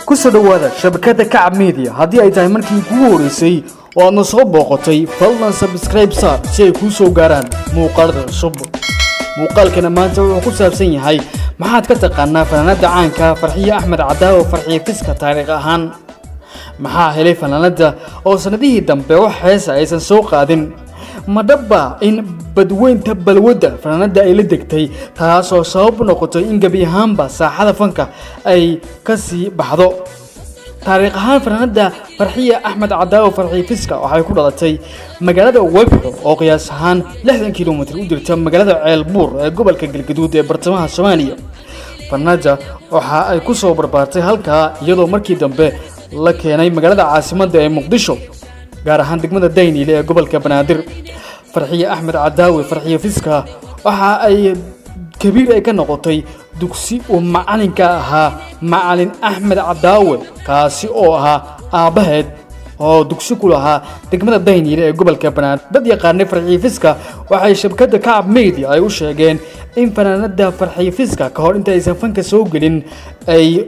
Ku soo dhowaada shabakada Kacab Media. Haddii ay tahay markii kugu horeysay oo aadna soo booqatay, fadlan subscribe saar si ay kuu soo gaaraan muuqaalada cusub. Muuqaalkana maanta wuxuu ku saabsan yahay: maxaad ka taqaanaa fanaanada caanka Farxiye Axmed Cadaawo, Farxiye Fiska? Taariikh ahaan, maxaa helay fanaanada oo sanadihii dambe wax heesa aysan soo qaadin? Ma dhaba in badweynta balwadda fanaanada ay la degtay, taasoo sabab u noqotay in gebi ahaanba saaxada fanka ay ka sii baxdo? Taariikh ahaan, fanaanada Farxiye Axmed Cadaawo, Farxiye Fiska, waxay ku dhalatay magaalada Webxo oo qiyaas ahaan 60 kilomitir u jirta magaalada Ceelbuur ee gobolka Galgaduud ee bartamaha Soomaaliya. Fanaanada waxa ay ku soo barbaartay halkaa, iyadoo markii dambe la keenay magaalada caasimadda ee Muqdisho, gaar ahaan degmada Dayniile ee gobolka Banaadir. Farxiye Axmed Cadaawe, Farxiye Fiska, waxa ay kabiir ay ka noqotay dugsi uu macalinka ahaa Macalin Axmed Cadaawe, kaasi oo ahaa aabbaheed oo dugsi ku lahaa degmada Dayniile ee gobolka Banaadir. Dad yaqaanay Farxiye Fiska waxay shabakada Kacab Media ay u sheegeen in fanaanada Farxiye Fiska, ka hor inta aysan fanka soo gelin, ay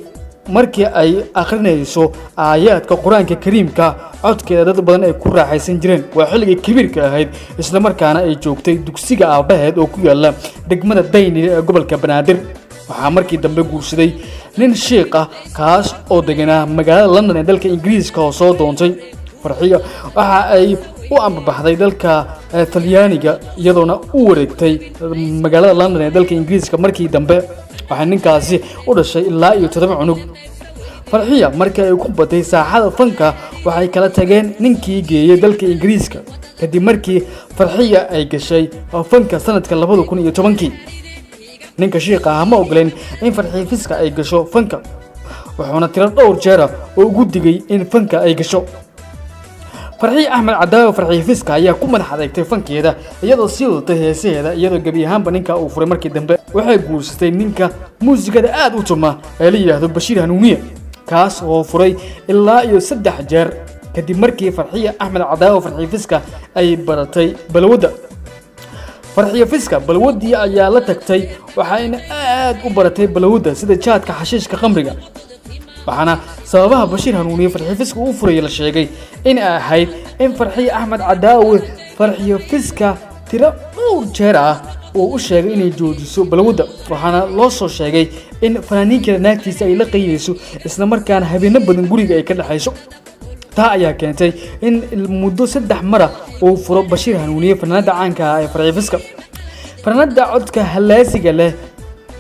markii ay akhrinayso aayaadka Qur-aanka Kariimka codkeeda dad badan ay ku raaxaysan jireen. Waa xilligii kabiirka ahayd, islamarkaana ay joogtay dugsiga aabbaheed oo ku yaala degmada Daynile ee gobolka Banaadir. Waxaa markii dambe guursaday nin shiiq ah, kaas oo deganaa magaalada London ee dalka Ingiriiska oo soo doontay. Farxiya waxa ay u ambabaxday dalka Talyaaniga, iyadoona u wareegtay magaalada London ee dalka Ingiriiska. Markii dambe waxay ninkaasi u dhashay ilaa iyo 7 cunug. Farxiya markii ay ku batay saaxada fanka, waxay kala tageen ninkii geeyey dalka Ingiriiska, kadib markii Farxiya ay gashay fanka sanadka 2010-kii. Ninka shiiqa ah ma ogoleen in Farxiya Fiska ay gasho fanka, wuxuuna tiro dhowr jeera oo ugu digay in fanka ay gasho. Farxiye Axmed Cadaawe, Farxiye Fiska, ayaa ku madax adeegtay fankeeda, iyadoo sii wadatay heesaheeda, iyadoo gebi ahaanba ninka uu furay. Markii dambe waxay guursatay ninka muusikada aad u tuma ee la yidhaahdo Bashiir Hanuuniye, kaas oo furay ilaa iyo 3 jeer, kadib markii Farxiye Axmed Cadaawe, Farxiye Fiska, ay baratay balwadda. Farxiye Fiska balwaddii ayaa la tagtay, waxayna aad u baratay balwadda sida jaadka, xashiishka, khamriga. Waxaana sababaha Bashiir Hanuuniye Farxiye Fiska uu furayay la sheegay in ay ahayd in Farxiye Axmed Cadaawe, Farxiye Fiska, tiro dhowr jeer ah uu u sheegay inay joojiso balwadda. Waxaana loo soo sheegay in fanaaniin kale naagtiisa ay la qayeyso, islamarkaana habeeno badan guriga ay ka dhexayso. Taa ayaa keentay in muddo 3 mara uu furo Bashiir Hanuuniye fanaanada caanka ah ee Farxiye Fiska. Fanaanada codka halaasiga leh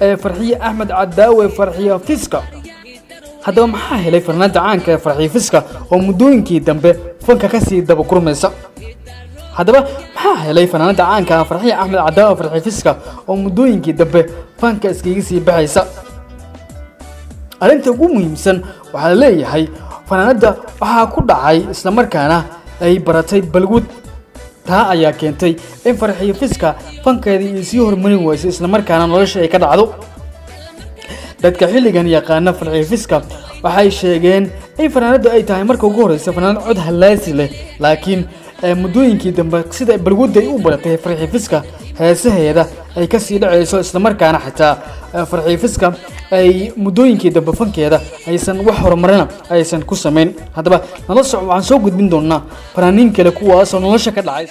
ee Farxiye Axmed Cadaawe, Farxiye Fiska. Haddaba, maxaa helay fanaanada caanka ee Farxiye Fiska oo muddooyinkii dambe fanka kasii dabakurmaysa? Haddaba, maxaa helay fanaanada caanka ah Farxiye Axmed Cadaawe, Farxiye Fiska, oo muddooyinkii dambe fanka iskaga sii baxaysa? Arrinta ugu muhiimsan waxaa la leeyahay fanaanada waxaa ku dhacay, islamarkaana ay baratay balwad. Taa ayaa keentay in Farxiye Fiska fankeedii ay sii horumarin weysay, islamarkaana nolosha ay ka dhacdo. Dadka xilligan yaqaana Farxiye Fiska waxay sheegeen in fanaanadu ay tahay marka ugu horeysa fanaanad cod halaasi leh, laakiin muddooyinkii dambe sida balwadda ay u baratay Farxiye Fiska heesaheeda ay kasii dhacayso, islamarkaana xitaa Farxiye Fiska ay muddooyinkii dambe fankeeda aysan wax horumarina aysan ku samayn. Haddaba nala soc, waxaan soo gudbin doonaa fanaaniin kale kuwaasoo nolosha ka dhacay.